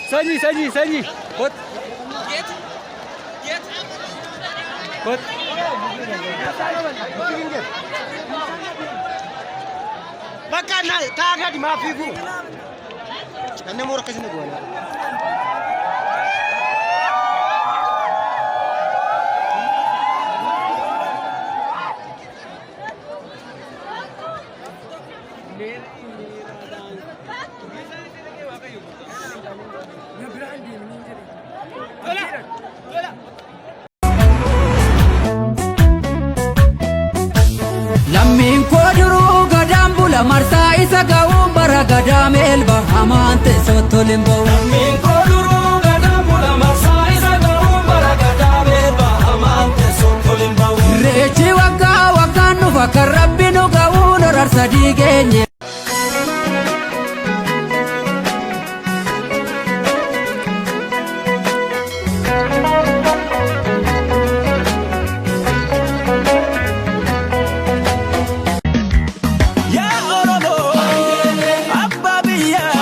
Sanyii sanyii sanyii kot kot. Bakka taa gadi maa fiigu. Kan nama akkasii na goona. Lammiin koo duruu gadaan bula marsaa isa ga'uun bara gadaa meelba hamaan teessoo tolin ba'u. Lammiin koo duruu gadaan bula marsaa isa ga'uun bara gadaa meelba hamaan teessoo tolin ba'u. Irreechi waggaa waggaan dhufa kan rabbi nu ga'uun horarsa diigeenye. Yaa Oromoo abbaa biyyaa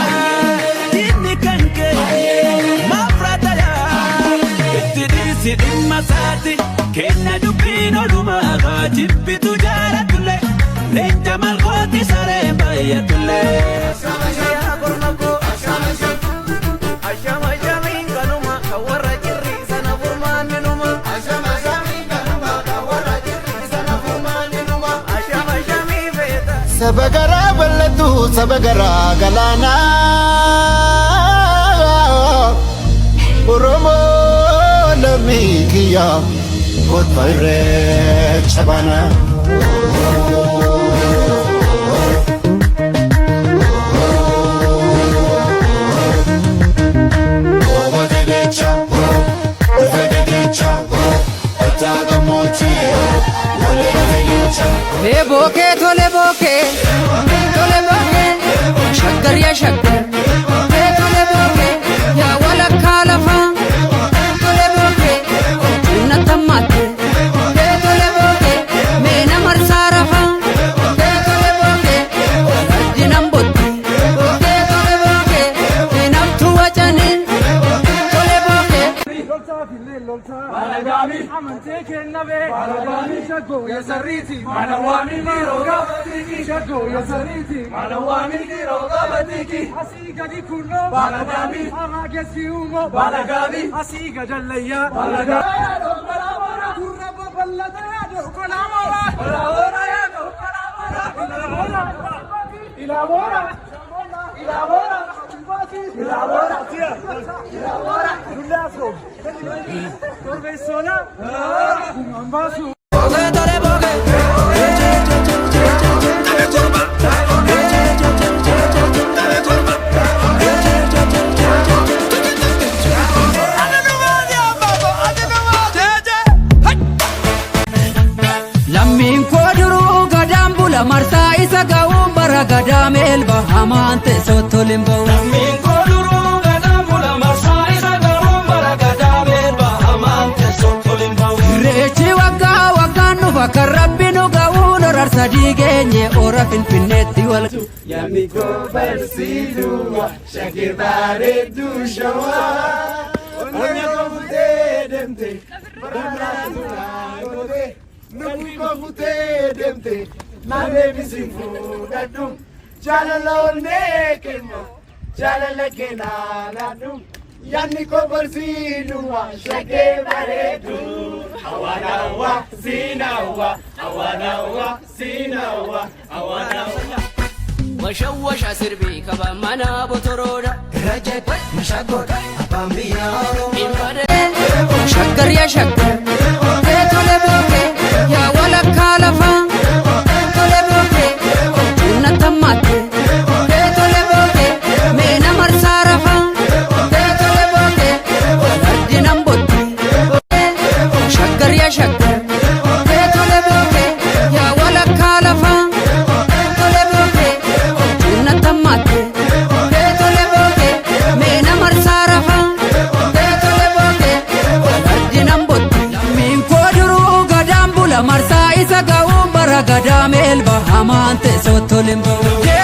diinni kan kee maaf raatayaa itti dhiisi dhimma isaati kenna dubbiin odumaa jibbitu jaalatullee leenca malkooti saree baay'atullee. Saba garaa bal'atu saba garaa galaanaa. Oromoo lammii kiyya kottu irreecha baanaa. Tole bookee tole bookee tole bookee shaggar yaa shaggar tole tole bookee yaa walakkaa lafaa tole bookee humna tammaatte tole tole bookee meena marsaa rafaa tole tole bookee fardi nan botti tole tole bookee meenamtuu wacanii tole bookee. Loltaa fillee loltaa. Amantee kenname. Shaggoo yasarriiti. Shaggoo yasarriiti. Asii gadi kunnoo. Araagessi uumoo. Asii gadallayyaa. Gurra babal'ata yaadoo kolaamoora. Ilaamoora. Ilaamoora. Ilaamoora. Ilaamoora. Dullaasoo. Torbeessoona. Kumaan baasu. Lammiin koo duruu gadaan bula marsaa isa ga'uun bara gadaa meelba hamaan teessoo tolin ba'u. Lammiin koo duruu gadaan bula marsaa isa ga'uun bara gadaa meelba hamaan teessoo tolin ba'u. Irreechi waggaa waggaan dhufa kan rabbi nu ga'uun horarsa diigeenye ora finfinneetti wal. Yaanni koo barsiiduwa shakir bareedduu shawaa. Onnee koo futee deemte barbaadu goote lubbuu koo futee deemte na deebisiin fudhadhu jaalala onnee keenya jaalala keenyaa laadhu. Yaanni koo barsiiduwa shakir bareedduu. Awwaanawwa siinawa awwaanawwa siinawa awwaanawwa. Washawwasha sirbii qaba mana botoroodha. Shaggar yaa shaggar tole bookee yaa walakkaa lafaa tole bookee humna tammaatte tole bookee meena marsaa rafaa tole bookee fardi nan botti shaggar yaa shaggar tole bookee yaa walakkaa lafaa tole bookee humna tammaatte tole bookee meena marsaa rafaa tole bookee fardi nan botti. Hamaan teessoo tole hin ba'u.